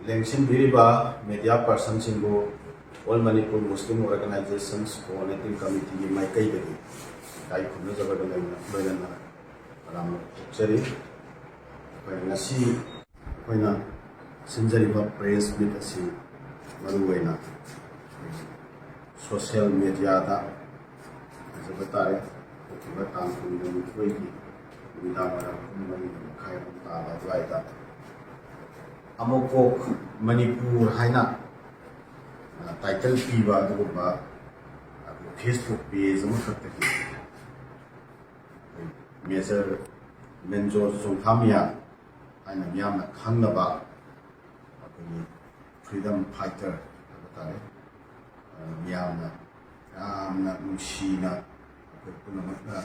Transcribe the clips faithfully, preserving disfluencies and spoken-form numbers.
ꯂꯦꯡꯁꯤꯟꯕꯤꯔꯤꯕ media ꯄꯥꯔꯁꯟꯁꯤꯡꯕꯨ all Manipur ꯃꯨꯁꯂꯤꯝ organisations coordinating ꯀꯃꯤꯇꯤꯒꯤ ꯃꯥꯏꯀꯩꯗꯒꯤ ꯏꯀꯥꯏ ꯈꯨꯝꯅꯖꯕꯒ ꯂꯣꯏꯅ- ꯂꯣꯏꯅꯅ ꯇꯔꯥꯝꯅ ꯐꯣꯡꯗꯣꯛꯆꯔꯤ꯫ ꯑꯩꯈꯣꯏ ꯉꯁꯤ ꯑꯩꯈꯣꯏꯅ ꯁꯤꯟꯖꯔꯤꯕ ꯄ꯭ꯔꯦꯁ ꯃꯤꯠ ꯑꯁꯤ ꯃꯔꯨꯑꯣꯏꯅ ꯁꯣꯁꯤꯌꯦꯜ ꯃꯦꯗꯤꯌꯥꯗ ꯍꯥꯏꯖꯕ ꯇꯥꯔꯦ, ꯍꯧꯈꯤꯕ ꯇꯥꯡ ꯀꯨꯟꯒ ꯅꯤꯊꯣꯏꯒꯤ ꯅꯨꯃꯤꯗꯥꯡ ꯋꯥꯏꯔꯝ ꯄꯨꯡ ꯃꯔꯤ ꯃꯈꯥꯏ ꯑꯗꯨꯝ ꯇꯥꯕ ꯑꯗꯨꯋꯥꯏꯗ ꯑꯃꯨꯛꯀꯣꯛ ꯃꯅꯤꯄꯨꯔ ꯍꯥꯏꯅ ꯇꯥꯏꯇꯜ ꯄꯤꯕ ꯑꯗꯨꯒꯨꯝꯕ ꯐꯦꯁꯕꯨꯛ ꯄꯦꯖ ꯑꯃꯈꯛꯇꯒꯤ ꯃꯦꯖꯔ ꯃꯦꯟꯖꯣꯔ ꯆꯣꯡꯊꯥꯃꯤꯌꯥ ꯍꯥꯏꯅ ꯃꯤꯌꯥꯝꯅ ꯈꯪꯅꯕ ꯑꯩꯈꯣꯏꯒꯤ ꯐ꯭ꯔꯤꯗꯝ ꯐꯥꯏꯇꯔ ꯍꯥꯏꯕ ꯇꯥꯔꯦ, ꯃꯤꯌꯥꯝꯅ ꯌꯥꯝꯅ ꯅꯨꯡꯁꯤꯅ ꯑꯩꯈꯣꯏ ꯄꯨꯝꯅꯃꯛꯅ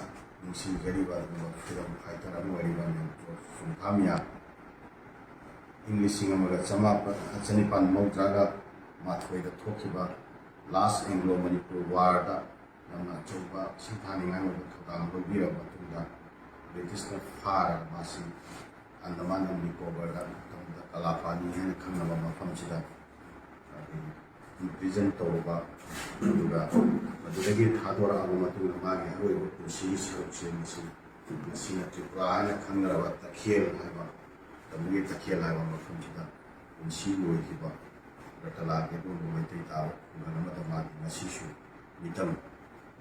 ꯅꯤꯡꯁꯤꯡꯖꯔꯤꯕ ꯑꯗꯨꯒꯨꯝꯕ ꯐ꯭ꯔꯤꯗꯝ ꯐꯥꯏꯇꯔ ꯑꯃ ꯑꯣꯏꯔꯤꯕ ꯃꯦꯟꯖꯣꯔ ꯆꯣꯡꯊꯥꯃꯤꯌꯥ ꯏꯪ ꯂꯤꯁꯤꯡ ꯑꯃꯒ ꯆꯃꯥꯄꯟ ꯆꯅꯤꯄꯥꯟ ꯃꯧꯗ꯭ꯔꯥꯒ ꯃꯥꯊꯣꯏꯗ ꯊꯣꯛꯈꯤꯕ ꯂꯥꯁ ꯑꯦꯡꯒ꯭ꯂꯣ ꯃꯅꯤꯄꯨꯔ ꯋꯥꯔꯗ ꯌꯥꯝꯅ ꯑꯆꯧꯕ ꯁꯤꯡꯊꯥꯅꯤꯡꯉꯥꯏ ꯑꯣꯏꯕ ꯊꯧꯗꯥꯡ ꯂꯧꯕꯤꯔꯕ ꯃꯇꯨꯡꯗ ꯕ꯭ꯔꯤꯇꯤꯁꯅ ꯐꯥꯔꯒ ꯃꯥꯁꯤ ꯑꯟꯗꯃꯥꯟ ꯑꯦꯟ ꯅꯤꯀꯣꯕꯔꯗ, ꯃꯇꯝꯗ ꯀꯂꯥꯄꯥꯅꯤ ꯍꯥꯏꯅ ꯈꯪꯅꯕ ꯃꯐꯝꯁꯤꯗ ꯏꯝꯄ꯭ꯔꯤꯖꯟ ꯇꯧꯔꯕ, ꯑꯗꯨꯒ ꯃꯗꯨꯗꯒꯤ ꯊꯥꯗꯣꯔꯛꯑꯕ ꯃꯇꯨꯡꯗ ꯃꯥꯒꯤ ꯑꯔꯣꯏꯕ ꯄꯨꯟꯁꯤꯒꯤ ꯁꯔꯨꯛꯁꯦ ꯃꯁꯤ ꯉꯁꯤꯅ ꯇ꯭ꯔꯤꯄꯨꯔꯥ ꯍꯥꯏꯅ ꯈꯪꯅꯔꯕ ꯇꯈꯦꯜ ꯍꯥꯏꯕ, ꯇꯝꯕꯒꯤ ꯇꯈꯦꯜ ꯍꯥꯏꯕ ꯃꯐꯝꯁꯤꯗ ꯄꯨꯟꯁꯤ ꯂꯣꯏꯈꯤꯕ ꯔꯇꯂꯥꯒꯤ ꯑꯗꯨꯒꯨꯝꯕ ꯃꯩꯇꯩ ꯇꯥꯕ ꯈꯨꯡꯒꯪ ꯑꯃꯗ ꯃꯥꯒꯤ ꯉꯁꯤꯁꯨ ꯃꯤꯇꯝ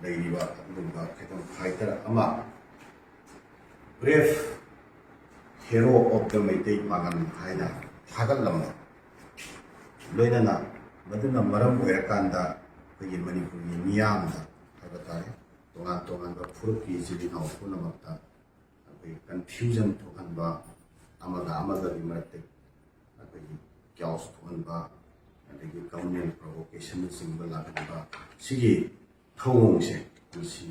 ꯂꯩꯔꯤꯕ ꯑꯗꯨꯒꯨꯝꯕ ꯐ꯭ꯔꯤꯗꯝ ꯐꯥꯏꯇꯔ ꯑꯃ, ꯕ꯭ꯔꯦꯐ ꯍꯦꯔꯣ ꯑꯣꯐ ꯗ ꯃꯩꯇꯩ ꯄꯥꯉꯜ ꯍꯥꯏꯅ ꯊꯥꯒꯠꯂꯝꯕ, ꯂꯣꯏꯅꯅ ꯃꯗꯨꯅ ꯃꯔꯝ ꯑꯣꯏꯔꯀꯥꯟꯗ ꯑꯩꯈꯣꯏꯒꯤ ꯃꯅꯤꯄꯨꯔꯒꯤ ꯃꯤꯌꯥꯝꯗ ꯍꯥꯏꯕ ꯇꯥꯔꯦ, ꯇꯣꯉꯥꯟ ꯇꯣꯉꯥꯟꯕ ꯐꯨꯔꯨꯞꯀꯤ ꯏꯆꯤꯜ ꯏꯅꯥꯎ ꯄꯨꯝꯅꯃꯛꯇ ꯑꯩꯈꯣꯏꯒꯤ ꯀꯟꯐ꯭ꯌꯨꯖꯟ ꯊꯣꯛꯍꯟꯕ, ꯑꯃꯒ ꯑꯃꯒꯒꯤ ꯃꯔꯛꯇ ꯑꯩꯈꯣꯏꯒꯤ ꯀ꯭ꯌꯥꯎꯁ ꯊꯣꯛꯍꯟꯕ, ꯑꯗꯒꯤ ꯀꯃ꯭ꯌꯨꯅꯦꯜ ꯄ꯭ꯔꯣꯚꯣꯀꯦꯁꯟꯅꯆꯤꯡꯕ ꯂꯥꯛꯍꯟꯕ, ꯁꯤꯒꯤ ꯊꯧꯑꯣꯡꯁꯦ ꯉꯁꯤ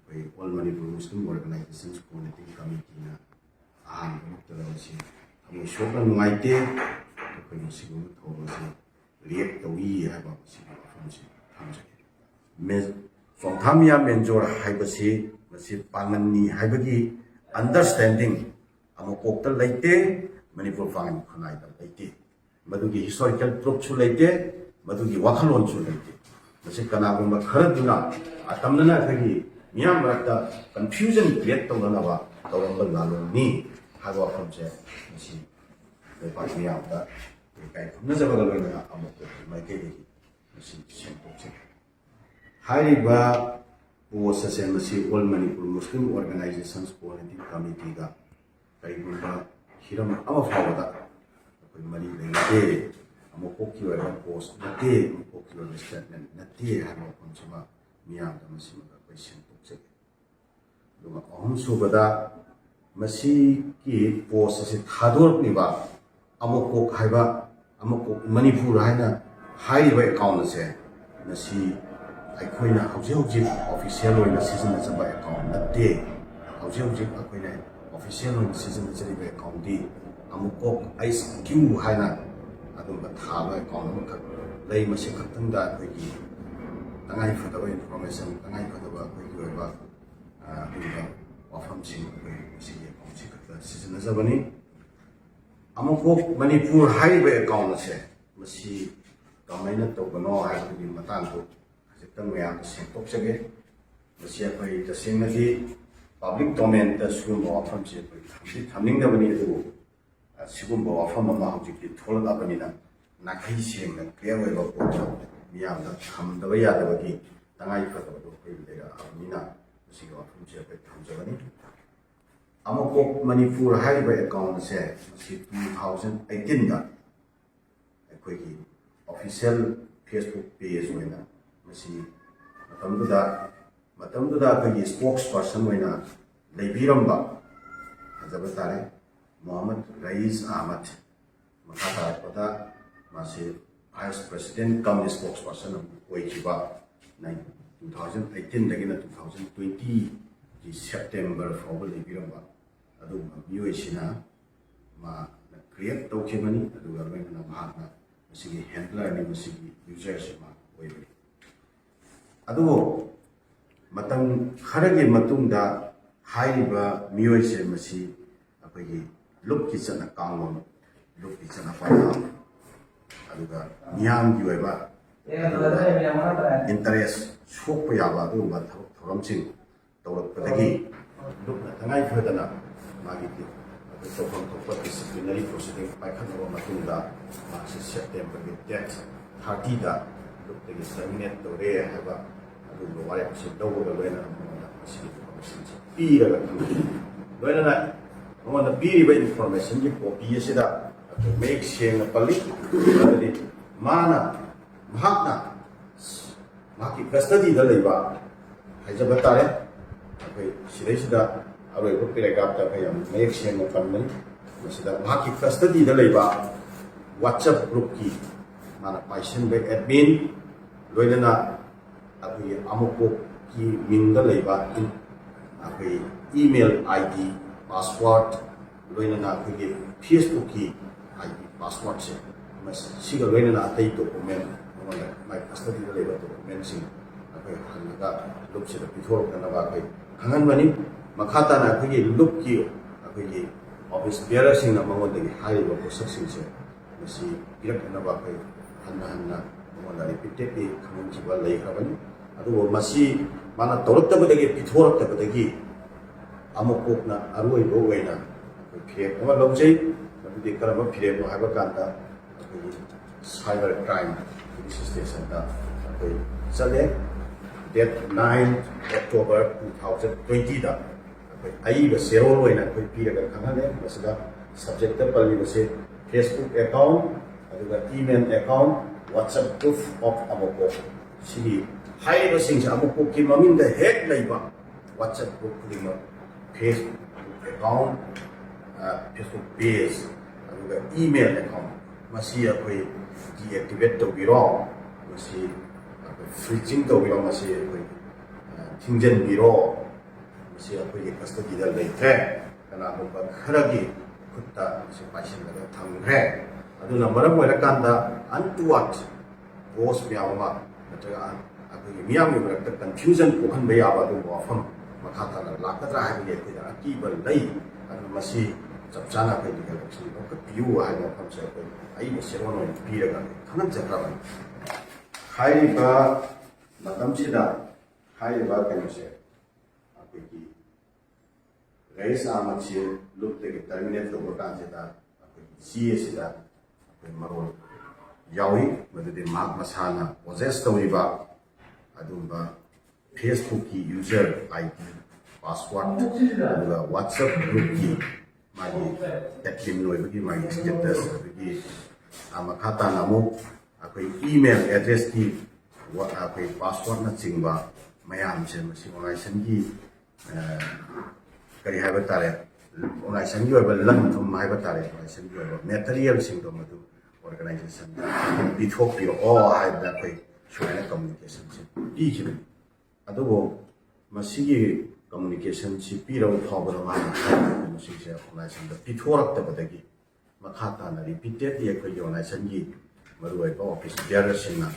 ꯑꯩꯈꯣꯏ ꯑꯣꯜ ꯃꯅꯤꯄꯨꯔ ꯃꯨꯁꯂꯤꯝ ꯑꯣꯔꯒꯅꯥꯏꯖꯦꯁꯟꯁ ꯀꯣꯑꯣꯔꯗꯤꯅꯦꯇꯤꯡ ꯀꯃꯤꯇꯤꯅ ꯑꯍꯥꯟꯕ ꯃꯛꯇꯗ ꯃꯁꯤ ꯊꯃꯣꯏ ꯁꯣꯛꯅ ꯅꯨꯡꯉꯥꯏꯇꯦ꯫ ꯑꯩꯈꯣꯏꯅ ꯁꯤꯒꯨꯝꯕ ꯊꯧꯔꯝ ꯑꯁꯤ ꯔꯤꯌꯦꯛ ꯇꯧꯏ ꯍꯥꯏꯕ ꯃꯁꯤꯒꯤ ꯋꯥꯐꯝꯁꯤ ꯊꯝꯖꯒꯦ꯫ ꯃꯦ-, ꯆꯣꯡꯊꯥꯃꯤꯌꯥ ꯃꯦꯟꯖꯣꯔ ꯍꯥꯏꯕꯁꯤ ꯃꯁꯤ ꯄꯥꯡꯒꯜꯅꯤ ꯍꯥꯏꯕꯒꯤ ꯑꯟꯗꯔꯁ꯭ꯇꯦꯟꯗꯤꯡ ꯑꯃꯀꯣꯛꯇ ꯂꯩꯇꯦ, ꯃꯅꯤꯄꯨꯔ ꯄꯥꯡꯒꯜ ꯈꯨꯟꯅꯥꯏꯗ ꯂꯩꯇꯦ꯫ ꯃꯗꯨꯒꯤ historical proofꯁꯨ ꯂꯩꯇꯦ, ꯃꯗꯨꯒꯤ ꯋꯥꯈꯜꯂꯣꯟꯁꯨ ꯂꯩꯇꯦ꯫ ꯃꯁꯤ ꯀꯅꯥꯒꯨꯝꯕ ꯈꯔꯗꯨꯅ ꯑꯇꯝꯅꯅ ꯑꯩꯈꯣꯏꯒꯤ ꯃꯤꯌꯥꯝ ꯃꯔꯛꯇ confusion create ꯇꯧꯅꯅꯕ ꯇꯧꯔꯝꯕ ꯂꯥꯂꯣꯡꯅꯤ ꯍꯥꯏꯕ ꯋꯥꯐꯝꯁꯦ ꯃꯁꯤ ꯂꯩꯕꯥꯛ ꯃꯤꯌꯥꯝꯗ ꯏꯀꯥꯏ ꯈꯨꯝꯅꯖꯕꯒ ꯂꯣꯏꯅꯅ ꯑꯃꯨꯛ ꯃꯥꯏꯀꯩꯗꯒꯤ ꯃꯁꯤ ꯁꯦꯡꯗꯣꯛꯆꯩ꯫ ꯍꯥꯏꯔꯤꯕ post ꯑꯁꯦ ꯃꯁꯤ All Manipur Muslim Organizations Coordinating Committeeꯒ ꯀꯔꯤꯒꯨꯝꯕ ꯍꯤꯔꯝ ꯑꯃ ꯐꯥꯎꯕꯗ ꯑꯩꯈꯣꯏ ꯃꯔꯤ ꯂꯩꯅꯗꯦ, ꯑꯃꯨꯛ ꯀꯣꯛꯀꯤ ꯑꯣꯏꯕ post ꯅꯠꯇꯦ, ꯑꯃꯨꯛ ꯀꯣꯛꯀꯤ ꯑꯣꯏꯕ statement ꯅꯠꯇꯦ ꯍꯥꯏꯕ ꯋꯥꯐꯝꯁꯤꯃ ꯃꯤꯌꯥꯝꯗ ꯃꯁꯤꯃꯒ ꯑꯩꯈꯣꯏ ꯁꯦꯡꯗꯣꯛꯆꯒꯦ꯫ ꯑꯗꯨꯒ ꯑꯍꯨꯝꯁꯨꯕꯗ ꯃꯁꯤꯒꯤ post ꯑꯁꯤ ꯊꯥꯗꯣꯔꯛꯂꯤꯕ ꯑꯃꯨꯛꯀꯣꯛ ꯍꯥꯏꯕ, ꯑꯃꯨꯛꯀꯣꯛ ꯃꯅꯤꯄꯨꯔ ꯍꯥꯏꯅ ꯍꯥꯏꯔꯤꯕ account ꯑꯁꯦ ꯃꯁꯤ ꯑꯩꯈꯣꯏꯅ ꯍꯧꯖꯤꯛ ꯍꯧꯖꯤꯛ official ꯑꯣꯏꯅ ꯁꯤꯖꯤꯟꯅꯖꯕ account ꯅꯠꯇꯦ꯫ ꯍꯧꯖꯤꯛ ꯍꯧꯖꯤꯛ ꯑꯩꯈꯣꯏꯅ official ꯑꯣꯏꯅ ꯁꯤꯖꯤꯟꯅꯖꯔꯤꯕ accountꯗꯤ ꯑꯃꯨꯛꯀꯣꯛ H Q ꯍꯥꯏꯅ ꯑꯗꯨꯝꯕ ꯊꯥꯕ account ꯑꯃꯈꯛ ꯂꯩ꯫ ꯃꯁꯤ ꯈꯛꯇꯪꯗ ꯑꯩꯈꯣꯏꯒꯤ ꯇꯉꯥꯏ ꯐꯗꯕ information, ꯇꯉꯥꯏ ꯐꯗꯕ ꯑꯩꯈꯣꯏꯒꯤ ꯑꯣꯏꯕ ꯑꯗꯨꯒꯨꯝꯕ ꯋꯥꯐꯝꯁꯤꯡ ꯑꯩꯈꯣꯏ ꯃꯁꯤꯒꯤ accountꯁꯤ ꯈꯛꯇ ꯁꯤꯖꯤꯟꯅꯖꯕꯅꯤ꯫ ꯑꯃꯨꯛꯀꯣꯛ ꯃꯅꯤꯄꯨꯔ ꯍꯥꯏꯔꯤꯕ account ꯑꯁꯦ ꯃꯁꯤ ꯀꯃꯥꯏꯅ ꯇꯧꯕꯅꯣ ꯍꯥꯏꯕꯒꯤ ꯃꯇꯥꯡꯗ ꯈꯖꯤꯛꯇꯪ ꯃꯌꯥꯝꯗ ꯁꯦꯡꯗꯣꯛꯆꯒꯦ꯫ ꯃꯁꯤ ꯑꯩꯈꯣꯏ ꯇꯁꯦꯡꯅꯗꯤ public domainꯗ ꯁꯤꯒꯨꯝꯕ ꯋꯥꯐꯝꯁꯦ ꯑꯩꯈꯣꯏ ꯊꯝꯗꯤ ꯊꯝꯅꯤꯡꯗꯕꯅꯤ, ꯑꯗꯨꯕꯨ ꯁꯤꯒꯨꯝꯕ ꯋꯥꯐꯝ ꯑꯃ ꯍꯧꯖꯤꯛꯇꯤ ꯊꯣꯛꯂꯛꯂꯕꯅꯤꯅ ꯅꯥꯈꯩ ꯁꯦꯡꯅ clear ꯑꯣꯏꯕ ꯄꯣꯠꯇꯣ ꯃꯤꯌꯥꯝꯗ ꯊꯝꯗꯕ ꯌꯥꯗꯕꯒꯤ ꯇꯉꯥꯏ ꯐꯗꯕꯗꯣ ꯑꯩꯈꯣꯏ ꯂꯩꯔꯛꯑꯕꯅꯤꯅ ꯃꯁꯤꯒꯤ ꯋꯥꯐꯝꯁꯦ ꯑꯩꯈꯣꯏ ꯊꯝꯖꯕꯅꯤ꯫ ꯑꯃꯨꯛꯀꯣꯛ ꯃꯅꯤꯄꯨꯔ ꯍꯥꯏꯔꯤꯕ account ꯑꯁꯦ ꯃꯁꯤ two thousand eighteenꯗ ꯑꯩꯈꯣꯏꯒꯤ official Facebook page ꯑꯣꯏꯅ ꯃꯁꯤ ꯃꯇꯝꯗꯨꯗ ꯃꯇꯝꯗꯨꯗ ꯑꯩꯈꯣꯏꯒꯤ spokesperson ꯑꯣꯏꯅ ꯂꯩꯕꯤꯔꯝꯕ ꯍꯥꯏꯖꯕ ꯇꯥꯔꯦ, ꯃꯣꯍꯝꯃꯗ ꯔꯌꯤꯁ ꯑꯍꯃꯗ, ꯃꯈꯥ ꯇꯥꯔꯛꯄꯗ ꯃꯥꯁꯤ vice president cum spokesperson ꯑꯃ ꯑꯣꯏꯈꯤꯕ, two thousand eighteenꯗꯒꯤꯅ two thousand twentyꯒꯤ September ꯐꯥꯎꯕ ꯂꯩꯕꯤꯔꯝꯕ ꯑꯗꯨꯒꯨꯝꯕ ꯃꯤꯑꯣꯏꯁꯤꯅ ꯃꯥꯅ create ꯇꯧꯈꯤꯕꯅꯤ꯫ ꯑꯗꯨꯒ ꯂꯣꯏꯅꯅ ꯃꯍꯥꯛꯅ ꯃꯁꯤꯒꯤ handlerꯅꯤ, ꯃꯁꯤꯒꯤ userꯁꯤ ꯃꯥ ꯑꯣꯏꯕꯅꯤ꯫ ꯑꯗꯨꯕꯨ ꯃꯇꯝ ꯈꯔꯒꯤ ꯃꯇꯨꯡꯗ ꯍꯥꯏꯔꯤꯕ ꯃꯤꯑꯣꯏꯁꯦ ꯃꯁꯤ ꯑꯩꯈꯣꯏꯒꯤ ꯂꯨꯞꯀꯤ ꯆꯠꯅ ꯀꯥꯡꯂꯣꯟ, ꯂꯨꯞꯀꯤ ꯆꯠꯅ ꯄꯊꯥꯞ, ꯑꯗꯨꯒ ꯃꯤꯌꯥꯝꯒꯤ ꯑꯣꯏꯕ interest ꯁꯣꯛꯄ ꯌꯥꯕ ꯑꯗꯨꯒꯨꯝꯕ ꯊꯕꯛ ꯊꯧꯔꯝꯁꯤꯡ ꯇꯧꯔꯛꯄꯗꯒꯤ ꯂꯨꯞꯅ ꯇꯉꯥꯏ ꯐꯗꯅ ꯃꯥꯒꯤ ꯑꯩꯈꯣꯏ ꯇꯧꯐꯝ ꯊꯣꯛꯄ disciplinary proceeding ꯄꯥꯏꯈꯠꯂꯕ ꯃꯇꯨꯡꯗ ꯃꯍꯥꯛꯁꯤ September ꯒꯤ date thirty ꯗ ꯂꯨꯞꯇꯒꯤ terminate ꯇꯧꯔꯦ ꯍꯥꯏꯕ ꯑꯗꯨꯒꯨꯝꯕ ꯋꯥꯔꯦꯞ ꯑꯁꯤ ꯂꯧꯕꯒ ꯂꯣꯏꯅꯅ ꯃꯉꯣꯟꯗ ꯃꯁꯤꯒꯤ information ꯁꯤ ꯄꯤꯔꯒ ꯊꯝꯃꯤ꯫ ꯂꯣꯏꯅꯅ ꯃꯉꯣꯟꯗ ꯄꯤꯔꯤꯕ information ꯒꯤ copy ꯑꯁꯤꯗ ꯑꯩꯈꯣꯏ ꯃꯌꯦꯛ ꯁꯦꯡꯅ ꯄꯜꯂꯤ꯫ ꯑꯗꯨꯗꯤ ꯃꯥꯅ ꯃꯍꯥꯛꯅ ꯃꯍꯥꯛꯀꯤ custody ꯗ ꯂꯩꯕ ꯍꯥꯏꯖꯕ ꯇꯥꯔꯦ꯫ ꯑꯩꯈꯣꯏ ꯁꯤꯗꯩꯁꯤꯗ ꯑꯔꯣꯏꯕ paragraph ꯇ ꯑꯩꯈꯣꯏ ꯌꯥꯝ ꯃꯌꯦꯛ ꯁꯦꯡꯅ ꯄꯟꯕꯅꯤ꯫ ꯃꯁꯤꯗ ꯃꯍꯥꯛꯀꯤ custody ꯗ ꯂꯩꯕ WhatsApp group ꯀꯤ ꯃꯥꯅ ꯄꯥꯏꯁꯤꯟꯕ admin, ꯂꯣꯏꯅꯅ ꯑꯩꯈꯣꯏꯒꯤ ꯑꯃꯨꯛꯄꯣꯛꯀꯤ ꯃꯤꯡꯗ ꯂꯩꯕ in-, ꯑꯩꯈꯣꯏ email ID, password, ꯂꯣꯏꯅꯅ ꯑꯩꯈꯣꯏꯒꯤ Facebook ꯀꯤ ID, password ꯁꯦ, ꯃꯁꯤꯒ ꯂꯣꯏꯅꯅ ꯑꯇꯩ document, ꯃꯉꯣꯟꯗ ꯃꯥꯏ custody ꯗ ꯂꯩꯕ document ꯁꯤꯡ ꯑꯩꯈꯣꯏ ꯍꯜꯂꯒ ꯂꯨꯞꯁꯤꯗ ꯄꯤꯊꯣꯔꯛꯅꯅꯕ ꯑꯩꯈꯣꯏ ꯈꯪꯍꯟꯕꯅꯤ꯫ ꯃꯈꯥ ꯇꯥꯅ ꯑꯩꯈꯣꯏꯒꯤ ꯂꯨꯞꯀꯤ ꯑꯩꯈꯣꯏꯒꯤ office bearer ꯁꯤꯡꯅ ꯃꯉꯣꯟꯗꯒꯤ ꯍꯥꯏꯔꯤꯕ ꯄꯣꯠꯁꯛꯁꯤꯡꯁꯦ ꯃꯁꯤ ꯄꯤꯔꯛꯅꯅꯕ ꯑꯩꯈꯣꯏ ꯍꯟꯅ ꯍꯟꯅ ꯃꯉꯣꯟꯗ repeatedly ꯈꯪꯍꯟꯈꯤꯕ ꯂꯩꯈ꯭ꯔꯕꯅꯤ꯫ ꯑꯗꯨꯕꯨ ꯃꯁꯤ ꯃꯥꯅ ꯇꯧꯔꯛꯇꯕꯗꯒꯤ, ꯄꯤꯊꯣꯔꯛꯇꯕꯗꯒꯤ ꯑꯃꯨꯛ ꯀꯣꯛꯅ ꯑꯔꯣꯏꯕ ꯑꯣꯏꯅ ꯑꯩꯈꯣꯏ ꯐꯤꯔꯦꯞ ꯑꯃ ꯂꯧꯖꯩ꯫ ꯃꯗꯨꯗꯤ ꯀꯔꯝꯕ ꯐꯤꯔꯦꯞꯅꯣ ꯍꯥꯏꯕ ꯀꯥꯟꯗ ꯑꯩꯈꯣꯏꯒꯤ cyber crime police station ꯗ ꯑꯩꯈꯣꯏ ꯆꯠꯂꯦ꯫ Date nine October two thousand twenty ꯗ ꯑꯩꯈꯣꯏ ꯑꯏꯕ ꯆꯦꯔꯣꯜ ꯑꯣꯏꯅ ꯑꯩꯈꯣꯏ ꯄꯤꯔꯒ ꯈꯪꯍꯜꯂꯦ꯫ ꯃꯁꯤꯗ subject ꯇ ꯄꯜꯂꯤꯕꯁꯦ Facebook account, ꯑꯗꯨꯒ email account, WhatsApp group of ꯑꯃꯨꯛꯀꯣꯛ꯫ ꯁꯤꯒꯤ ꯍꯥꯏꯔꯤꯕꯁꯤꯡꯁꯦ ꯑꯃꯨꯛꯀꯣꯛꯀꯤ ꯃꯃꯤꯡꯗ ꯍꯦꯛ ꯂꯩꯕ WhatsApp group ꯈꯨꯗꯤꯡꯃꯛ, Facebook account, ꯑ, Facebook page, ꯑꯗꯨꯒ email account, ꯃꯁꯤ ꯑꯩꯈꯣꯏ deactivate ꯇꯧꯕꯤꯔꯣ, ꯃꯁꯤ ꯑꯩꯈꯣꯏ freezing ꯇꯧꯕꯤꯔꯣ, ꯃꯁꯤ ꯑꯩꯈꯣꯏ, ꯑ, ꯊꯤꯡꯖꯤꯟꯕꯤꯔꯣ꯫ ꯃꯁꯤ ꯑꯩꯈꯣꯏꯒꯤ custody ꯗ ꯂꯩꯇ꯭ꯔꯦ꯫ ꯀꯅꯥꯒꯨꯝꯕ ꯈꯔꯒꯤ ꯈꯨꯠꯇ ꯃꯁꯤ ꯄꯥꯏꯁꯤꯜꯂꯒ ꯊꯝꯈ꯭ꯔꯦ꯫ ꯑꯗꯨꯅ ꯃꯔꯝ ꯑꯣꯏꯔꯀꯥꯟꯗ untoward post ꯃꯌꯥꯝ ꯑꯃ ꯅꯠꯇ꯭ꯔꯒ ꯑꯩꯈꯣꯏꯒꯤ ꯃꯤꯌꯥꯝꯒꯤ ꯃꯔꯛꯇ confusion ꯄꯣꯛꯍꯟꯕ ꯌꯥꯕ ꯑꯗꯨꯒꯨꯝꯕ ꯋꯥꯐꯝ ꯃꯈꯥ ꯇꯥꯅ ꯂꯥꯛꯀꯗ꯭ꯔꯥ ꯍꯥꯏꯕꯒꯤ ꯑꯩꯈꯣꯏꯗ ꯑꯀꯤꯕ ꯂꯩ꯫ ꯑꯗꯨꯅ ꯃꯁꯤ ꯆꯞ ꯆꯥꯅ ꯑꯩꯈꯣꯏ ꯂꯤꯒꯦꯜ ꯑꯦꯛꯁꯟ ꯂꯧꯈꯠꯄꯤꯌꯨ ꯍꯥꯏꯕ ꯋꯥꯐꯝꯁꯦ ꯑꯩꯈꯣꯏ ꯑꯏꯕ ꯆꯦꯔꯣꯜ ꯑꯣꯏꯅ ꯄꯤꯔꯒ ꯈꯪꯍꯟꯖꯈ꯭ꯔꯕꯅꯤ꯫ ꯍꯥꯏꯔꯤꯕ ꯃꯇꯝꯁꯤꯗ ꯍꯥꯏꯔꯤꯕ ꯀꯩꯅꯣꯁꯦ ꯑꯩꯈꯣꯏꯒꯤ ꯔꯦꯁ ꯑꯍꯃꯗꯁꯤ ꯂꯨꯞꯇꯒꯤ ꯇꯔꯃꯤꯅꯦꯠ ꯇꯧꯕ ꯀꯥꯟꯁꯤꯗ ꯑꯩꯈꯣꯏꯒꯤ ꯆꯦ ꯑꯁꯤꯗ ꯑꯩꯈꯣꯏ ꯃꯔꯣꯜ ꯌꯥꯎꯏ, ꯃꯗꯨꯗꯤ ꯃꯍꯥꯛ ꯃꯁꯥꯅ ꯄꯣꯖꯦꯁ ꯇꯧꯔꯤꯕ ꯑꯗꯨꯒꯨꯝꯕ ꯐꯦꯁꯕꯨꯛꯀꯤ ꯌꯨꯖꯔ ꯑꯥꯏ ꯗꯤ, ꯄꯥꯁꯋꯥꯔꯗ, ꯑꯗꯨꯒ ꯋꯥꯠꯁꯑꯦꯞ ꯒ꯭ꯔꯨꯞꯀꯤ ꯃꯥꯒꯤ ꯑꯦꯗꯃꯤꯟ ꯑꯣꯏꯕꯒꯤ ꯃꯥꯒꯤ ꯁ꯭ꯇꯦꯇꯁ, ꯑꯗꯒꯤ ꯑꯥ ꯃꯈꯥ ꯇꯥꯅ ꯑꯃꯨꯛ ꯑꯩꯈꯣꯏ ꯏꯃꯦꯜ ꯑꯦꯗ꯭ꯔꯦꯁꯀꯤ ꯋꯥ-, ꯑꯩꯈꯣꯏ ꯄꯥꯁꯋꯥꯔꯗꯅꯆꯤꯡꯕ ꯃꯌꯥꯝꯁꯦ ꯃꯁꯤ ꯑꯣꯔꯒꯅꯥꯏꯖꯦꯁꯟꯒꯤ, ꯑ, ꯀꯔꯤ ꯍꯥꯏꯕ ꯇꯥꯔꯦ, ꯑꯣꯔꯒꯅꯥꯏꯖꯦꯁꯟꯒꯤ ꯑꯣꯏꯕ ꯂꯟ ꯊꯨꯝ ꯍꯥꯏꯕ ꯇꯥꯔꯦ, ꯑꯣꯔꯒꯅꯥꯏꯖꯦꯁꯟꯒꯤ ꯑꯣꯏꯕ ꯃꯦꯇꯔꯤꯌꯦꯜꯁꯤꯡꯗꯣ ꯃꯗꯨ ꯑꯣꯔꯒꯅꯥꯏꯖꯦꯁꯟꯗ ꯄꯤꯊꯣꯛꯄꯤꯔꯛꯑꯣ ꯍꯥꯏꯗꯅ ꯑꯩꯈꯣꯏ ꯁꯨꯃꯥꯏꯅ ꯀꯝꯃꯨꯅꯤꯀꯦꯁꯟꯁꯦ ꯄꯤꯈꯤꯕꯅꯤ꯫ ꯑꯗꯨꯕꯨ ꯃꯁꯤꯒꯤ ꯀꯝꯃꯨꯅꯤꯀꯦꯁꯟꯁꯤ ꯄꯤꯔꯕ ꯐꯥꯎꯕꯗ ꯃꯥꯅ ꯍꯥꯏꯔꯤꯕ ꯃꯁꯤꯡꯁꯦ ꯑꯣꯔꯒꯅꯥꯏꯖꯦꯁꯟꯗ ꯄꯤꯊꯣꯔꯛꯇꯕꯗꯒꯤ ꯃꯈꯥ ꯇꯥꯅ ꯔꯤꯄꯤꯇꯦꯗꯂꯤ ꯑꯩꯈꯣꯏꯒꯤ ꯑꯣꯔꯒꯅꯥꯏꯖꯦꯁꯟꯒꯤ ꯃꯔꯨꯑꯣꯏꯕ ꯑꯣꯐꯤꯁ ꯕꯤꯌꯔꯁꯤꯡꯅ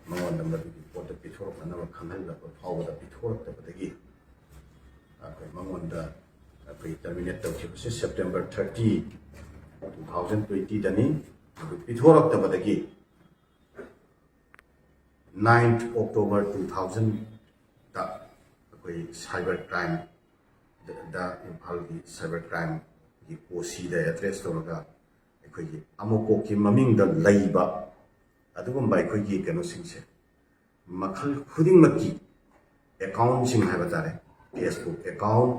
ꯃꯉꯣꯟꯗ ꯃꯗꯨꯒꯤ ꯄꯣꯠꯇꯣ ꯄꯤꯊꯣꯔꯛꯅꯅꯕ ꯈꯪꯍꯜꯂꯛꯄ ꯐꯥꯎꯕꯗ ꯄꯤꯊꯣꯔꯛꯇꯕꯗꯒꯤ ꯑꯩꯈꯣꯏ ꯃꯉꯣꯟꯗ ꯑꯩꯈꯣꯏ ꯇꯔꯃꯤꯅꯦꯠ ꯇꯧꯈꯤꯕꯁꯦ ꯁꯦꯞꯇꯦꯝꯕꯔ ꯊꯥꯔꯇꯤ, ꯇꯨ ꯊꯥꯎꯖꯟ ꯇ꯭ꯋꯦꯟꯇꯤꯗꯅꯤ꯫ ꯑꯗꯨ ꯄꯤꯊꯣꯔꯛꯇꯕꯗꯒꯤ ꯅꯥꯏꯟ ꯑꯣꯛꯇꯣꯕꯔ ꯇꯨ ꯊꯥꯎꯖꯟꯗ ꯑꯩꯈꯣꯏ ꯁꯥꯏꯕꯔ ꯀ꯭ꯔꯥꯏꯝꯗ, ꯏꯝꯐꯥꯜꯒꯤ ꯁꯥꯏꯕꯔ ꯀ꯭ꯔꯥꯏꯝꯒꯤ ꯑꯣ ꯁꯤꯗ ꯑꯦꯗ꯭ꯔꯦꯁ ꯇꯧꯔꯒ ꯑꯩꯈꯣꯏꯒꯤ ꯑꯃꯣꯀꯣꯛꯀꯤ ꯃꯃꯤꯡꯗ ꯂꯩꯕ ꯑꯗꯨꯒꯨꯝꯕ ꯑꯩꯈꯣꯏꯒꯤ ꯀꯩꯅꯣꯁꯤꯡꯁꯦ ꯃꯈꯜ ꯈꯨꯗꯤꯡꯃꯛꯀꯤ ꯑꯦꯀꯥꯎꯟꯁꯤꯡ ꯍꯥꯏꯕ ꯇꯥꯔꯦ, ꯐꯦꯁꯕꯨꯛ ꯑꯦꯀꯥꯎꯟ,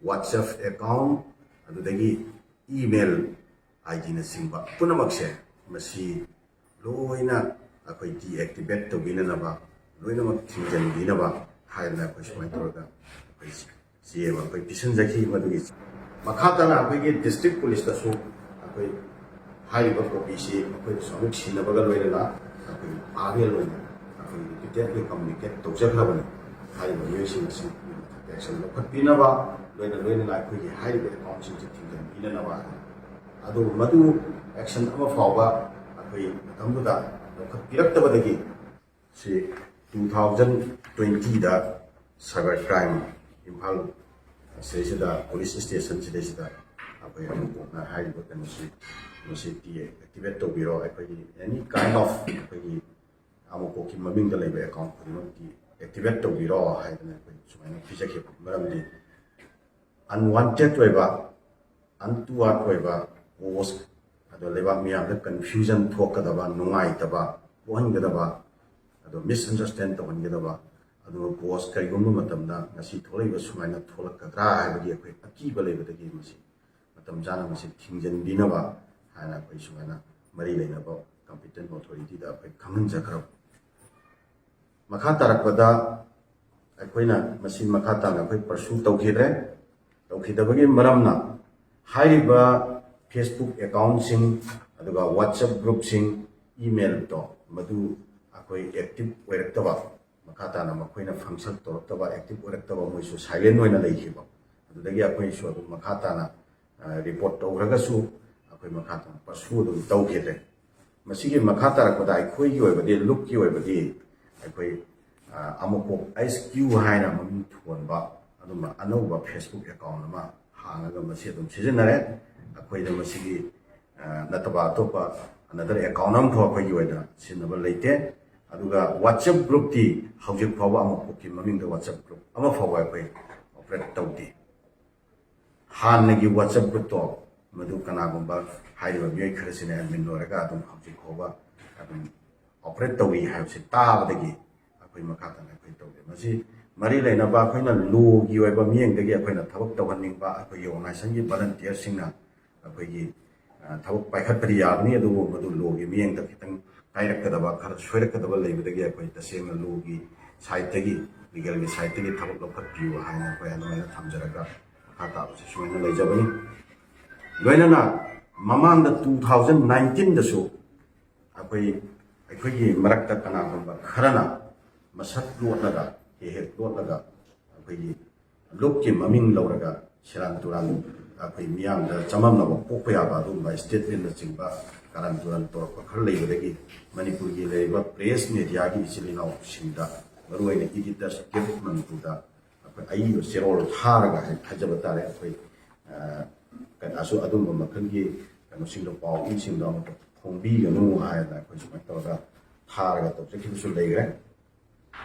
ꯋꯥꯠꯁꯑꯦꯞ ꯑꯦꯀꯥꯎꯟ, ꯑꯗꯨꯗꯒꯤ ꯏꯃꯦꯜ ꯑꯥꯏ ꯗꯤꯅꯆꯤꯡꯕ ꯄꯨꯝꯅꯃꯛꯁꯦ ꯃꯁꯤ ꯂꯣꯏꯅ ꯑꯩꯈꯣꯏ ꯗꯤꯑꯦꯛꯇꯤꯚꯦꯠ ꯇꯧꯕꯤꯅꯅꯕ, ꯂꯣꯏꯅꯃꯛ ꯊꯤꯡꯖꯤꯟꯕꯤꯅꯕ ꯍꯥꯏꯗꯅ ꯑꯩꯈꯣꯏ ꯁꯨꯃꯥꯏꯅ ꯇꯧꯔꯒ ꯑꯩꯈꯣꯏ ꯆꯦ ꯑꯃ ꯑꯩꯈꯣꯏ ꯄꯤꯁꯤꯟꯖꯈꯤ꯫ ꯃꯗꯨꯒꯤ ꯃꯈꯥ ꯇꯥꯅ ꯑꯩꯈꯣꯏꯒꯤ ꯗꯤꯁꯇ꯭ꯔꯤꯛ ꯄꯨꯂꯤꯁꯇꯁꯨ ꯑꯩꯈꯣꯏ ꯍꯥꯏꯔꯤꯕ ꯀꯣꯄꯤꯁꯤ ꯃꯈꯣꯏꯗꯁꯨ ꯑꯃꯨꯛ ꯁꯤꯟꯅꯕꯒ ꯂꯣꯏꯅꯅ ꯑꯩꯈꯣꯏ ꯄꯥꯕꯦꯜ ꯑꯣꯏꯅ ꯑꯩꯈꯣꯏ ꯔꯤꯄꯤꯇꯦꯗꯂꯤ ꯀꯝꯃꯨꯅꯤꯀꯦꯠ ꯇꯧꯖꯈ꯭ꯔꯕꯅꯤ꯫ ꯍꯥꯏꯔꯤꯕ ꯃꯤꯑꯣꯏꯁꯤꯡ ꯑꯁꯤ ꯃꯊꯛꯇ ꯑꯦꯛꯁꯟ ꯂꯧꯈꯠꯄꯤꯅꯕ, ꯂꯣꯏꯅ ꯂꯣꯏꯅꯅ ꯑꯩꯈꯣꯏꯒꯤ ꯍꯥꯏꯔꯤꯕ ꯑꯦꯀꯥꯎꯟꯁꯤꯡꯁꯤ ꯊꯤꯡꯖꯤꯟꯕꯤꯅꯅꯕ꯫ ꯑꯗꯨꯕꯨ ꯃꯗꯨ ꯑꯦꯛꯁꯟ ꯑꯃ ꯐꯥꯎꯕ ꯑꯩꯈꯣꯏ ꯃꯇꯝꯗꯨꯗ ꯂꯧꯈꯠꯄꯤꯔꯛꯇꯕꯗꯒꯤ ꯁꯤ ꯇꯨ ꯊꯥꯎꯖꯟ ꯇ꯭ꯋꯦꯟꯇꯤꯗ ꯁꯥꯏꯕꯔ ꯀ꯭ꯔꯥꯏꯝ ꯏꯝꯐꯥꯜ ꯁꯤꯗꯩꯁꯤꯗ ꯄꯨꯂꯤꯁ ꯁ꯭ꯇꯦꯁꯟ ꯁꯤꯗꯩꯁꯤꯗ ꯑꯩꯈꯣꯏ ꯑꯃꯨꯛ ꯍꯥꯏꯔꯤꯕ ꯀꯩꯅꯣꯁꯤ, ꯃꯁꯤ deactivate ꯇꯧꯕꯤꯔꯣ, ꯑꯩꯈꯣꯏꯒꯤ any kind of ꯑꯩꯈꯣꯏꯒꯤ ꯑꯃꯨꯛꯀꯣꯛꯀꯤ ꯃꯃꯤꯡꯗ ꯂꯩꯕ account ꯈꯨꯗꯤꯡꯃꯛꯇꯤ activate ꯇꯧꯕꯤꯔꯣ ꯍꯥꯏꯗꯅ ꯑꯩꯈꯣꯏ ꯁꯨꯃꯥꯏꯅ ꯄꯤꯖꯈꯤꯕ꯫ ꯃꯔꯝꯗꯤ unwanted ꯑꯣꯏꯕ, untoward ꯑꯣꯏꯕ post, ꯑꯗꯣ ꯂꯩꯕꯥꯛ ꯃꯤꯌꯥꯝꯗ confusion ꯊꯣꯛꯀꯗꯕ, ꯅꯨꯡꯉꯥꯏꯇꯕ ꯄꯣꯛꯍꯟꯒꯗꯕ, ꯑꯗꯣ misunderstand ꯇꯧꯍꯟꯒꯗꯕ, ꯑꯗꯨꯒ post ꯀꯔꯤꯒꯨꯝꯕ ꯃꯇꯝꯗ ꯉꯁꯤ ꯊꯣꯛꯂꯛꯏꯕ ꯁꯨꯃꯥꯏꯅ ꯊꯣꯛꯂꯛꯀꯗ꯭ꯔꯥ ꯍꯥꯏꯕꯒꯤ ꯑꯩꯈꯣꯏ ꯑꯀꯤꯕ ꯂꯩꯕꯗꯒꯤ ꯃꯁꯤ ꯃꯇꯝ ꯆꯥꯅ ꯃꯁꯤ ꯊꯤꯡꯖꯤꯟꯕꯤꯅꯕ ꯍꯥꯏꯅ ꯑꯩꯈꯣꯏ ꯁꯨꯃꯥꯏꯅ ꯃꯔꯤ ꯂꯩꯅꯕ competent authority ꯗ ꯑꯩꯈꯣꯏ ꯈꯪꯍꯟꯖꯈ꯭ꯔꯕ꯫ ꯃꯈꯥ ꯇꯥꯔꯛꯄꯗ ꯑꯩꯈꯣꯏꯅ ꯃꯁꯤ ꯃꯈꯥ ꯇꯥꯅ ꯑꯩꯈꯣꯏ pursue ꯇꯧꯈꯤꯗ꯭ꯔꯦ꯫ ꯇꯧꯈꯤꯗꯕꯒꯤ ꯃꯔꯝꯅ ꯍꯥꯏꯔꯤꯕ Facebook account ꯁꯤꯡ, ꯑꯗꯨꯒ WhatsApp group ꯁꯤꯡ, email ꯗꯣ ꯃꯗꯨ ꯑꯩꯈꯣꯏ active ꯑꯣꯏꯔꯛꯇꯕ, ꯃꯈꯥ ꯇꯥꯅ ꯃꯈꯣꯏꯅ function ꯇꯧꯔꯛꯇꯕ, active ꯑꯣꯏꯔꯛꯇꯕ, ꯃꯣꯏꯁꯨ silent ꯑꯣꯏꯅ ꯂꯩꯈꯤꯕ, ꯑꯗꯨꯗꯒꯤ ꯑꯩꯈꯣꯏꯁꯨ ꯑꯗꯨꯝ ꯃꯈꯥ ꯇꯥꯅ report ꯇꯧꯈ꯭ꯔꯒꯁꯨ ꯑꯩꯈꯣꯏ ꯃꯈꯥ ꯇꯥꯅ pursue ꯑꯗꯨꯝ ꯇꯧꯈꯤꯗ꯭ꯔꯦ꯫ ꯃꯁꯤꯒꯤ ꯃꯈꯥ ꯇꯥꯔꯛꯄꯗ ꯑꯩꯈꯣꯏꯒꯤ ꯑꯣꯏꯕꯗꯤ, ꯂꯨꯞꯀꯤ ꯑꯣꯏꯕꯗꯤ, ꯑꯩꯈꯣꯏ ꯑꯃꯨꯛꯀꯣꯛ H Q ꯍꯥꯏꯅ ꯃꯃꯤꯡ ꯊꯣꯟꯕ ꯑꯗꯨꯝꯕ ꯑꯅꯧꯕ Facebook account ꯑꯃ ꯍꯥꯡꯉꯒ ꯃꯁꯤ ꯑꯗꯨꯝ ꯁꯤꯖꯤꯟꯅꯔꯦ꯫ ꯑꯩꯈꯣꯏꯗ ꯃꯁꯤꯒꯤ ꯅꯠꯇꯕ ꯑꯇꯣꯞꯄ another account ꯑꯃꯐꯥꯎ ꯑꯩꯈꯣꯏꯒꯤ ꯑꯣꯏꯅ ꯁꯤꯖꯤꯟꯅꯕ ꯂꯩꯇꯦ꯫ ꯑꯗꯨꯒ WhatsApp group ꯇꯤ ꯍꯧꯖꯤꯛ ꯐꯥꯎꯕ ꯑꯃꯨꯛꯀꯣꯛꯀꯤ ꯃꯃꯤꯡꯗ WhatsApp group ꯑꯃ ꯐꯥꯎꯕ ꯑꯩꯈꯣꯏ operate ꯇꯧꯗꯦ꯫ ꯍꯥꯟꯅꯒꯤ WhatsApp group ꯇꯣ ꯃꯗꯨ ꯀꯅꯥꯒꯨꯝꯕ ꯍꯥꯏꯔꯤꯕ ꯃꯤꯑꯣꯏ ꯈꯔꯁꯤꯅ admin ꯑꯣꯏꯔꯒ ꯑꯗꯨꯝ ꯍꯧꯖꯤꯛ ꯐꯥꯎꯕ ꯑꯗꯨꯝ operate ꯇꯧꯔꯤ ꯍꯥꯏꯕꯁꯤ ꯇꯥꯕꯗꯒꯤ ꯑꯩꯈꯣꯏ ꯃꯈꯥ ꯇꯥꯅ ꯑꯩꯈꯣꯏ ꯇꯧꯗꯦ꯫ ꯃꯁꯤ ꯃꯔꯤ ꯂꯩꯅꯕ ꯑꯩꯈꯣꯏꯅ law ꯒꯤ ꯑꯣꯏꯕ ꯃꯤꯠꯌꯦꯡꯗꯒꯤ ꯑꯩꯈꯣꯏꯅ ꯊꯕꯛ ꯇꯧꯍꯟꯅꯤꯡꯕ ꯑꯩꯈꯣꯏꯒꯤ organization ꯒꯤ volunteer ꯁꯤꯡꯅ ꯑꯩꯈꯣꯏꯒꯤ ꯊꯕꯛ ꯄꯥꯏꯈꯠꯄꯗꯤ ꯌꯥꯕꯅꯤ, ꯑꯗꯨꯕꯨ ꯃꯗꯨ law ꯒꯤ ꯃꯤꯠꯌꯦꯡꯗ ꯈꯤꯇꯪ ꯀꯥꯏꯔꯛꯀꯗꯕ, ꯈꯔ ꯁꯣꯏꯔꯛꯀꯗꯕ ꯂꯩꯕꯗꯒꯤ ꯑꯩꯈꯣꯏ ꯇꯁꯦꯡꯅ law ꯒꯤ side ꯇꯒꯤ, legal ꯒꯤ side ꯇꯒꯤ ꯊꯕꯛ ꯂꯧꯈꯠꯄꯤꯌꯨ ꯍꯥꯏꯅ ꯑꯩꯈꯣꯏ ꯑꯗꯨꯃꯥꯏꯅ ꯊꯝꯖꯔꯒ ꯃꯈꯥ ꯇꯥꯕꯁꯤ ꯁꯨꯃꯥꯏꯅ ꯂꯩꯖꯕꯅꯤ꯫ ꯂꯣꯏꯅꯅ ꯃꯃꯥꯡꯗ two thousand nineteen ꯗꯁꯨ ꯑꯩꯈꯣꯏ, ꯑꯩꯈꯣꯏꯒꯤ ꯃꯔꯛꯇ ꯀꯅꯥꯒꯨꯝꯕ ꯈꯔꯅ ꯃꯁꯛ ꯂꯣꯠꯂꯒ, ꯍꯦꯛ ꯍꯦꯛ ꯂꯣꯠꯂꯒ ꯑꯩꯈꯣꯏꯒꯤ ꯂꯨꯞꯀꯤ ꯃꯃꯤꯡ ꯂꯧꯔꯒ ꯁꯦꯔꯥꯟ ꯇꯨꯔꯥꯟ ꯑꯩꯈꯣꯏ ꯃꯤꯌꯥꯝꯗ ꯆꯃꯝꯅꯕ ꯄꯣꯛꯄ ꯌꯥꯕ ꯑꯗꯨꯒꯨꯝꯕ statement ꯅꯆꯤꯡꯕ ꯀꯥꯔꯟ ꯇꯨꯔꯟ ꯇꯧꯔꯛꯄ ꯈꯔ ꯂꯩꯕꯗꯒꯤ ꯃꯅꯤꯄꯨꯔꯒꯤ ꯂꯩꯔꯤꯕ press media ꯒꯤ ꯏꯆꯤꯜ ꯏꯅꯥꯎꯁꯤꯡꯗ, ꯃꯔꯨꯑꯣꯏꯅ Editors Guild ꯃꯅꯤꯄꯨꯔꯗ ꯑꯩꯈꯣꯏ ꯑꯏꯕ ꯆꯦꯔꯣꯜ ꯊꯥꯔꯒ ꯍꯥꯏ-, ꯍꯥꯏꯖꯕ ꯇꯥꯔꯦ, ꯑꯩꯈꯣꯏ, ꯑ, ꯀꯩꯅꯣꯁꯨ ꯑꯗꯨꯝꯕ ꯃꯈꯜꯒꯤ ꯀꯩꯅꯣꯁꯤꯡꯗꯣ, ꯄꯥꯎ ꯏꯁꯤꯡꯗꯣ ꯑꯃꯨꯛ ꯐꯣꯡꯕꯤꯒꯅꯨ ꯍꯥꯏꯅ ꯑꯩꯈꯣꯏ ꯁꯨꯃꯥꯏꯅ ꯇꯧꯔꯒ ꯊꯥꯔꯒ ꯇꯧꯖꯈꯤꯕꯁꯨ ꯂꯩꯈ꯭ꯔꯦ꯫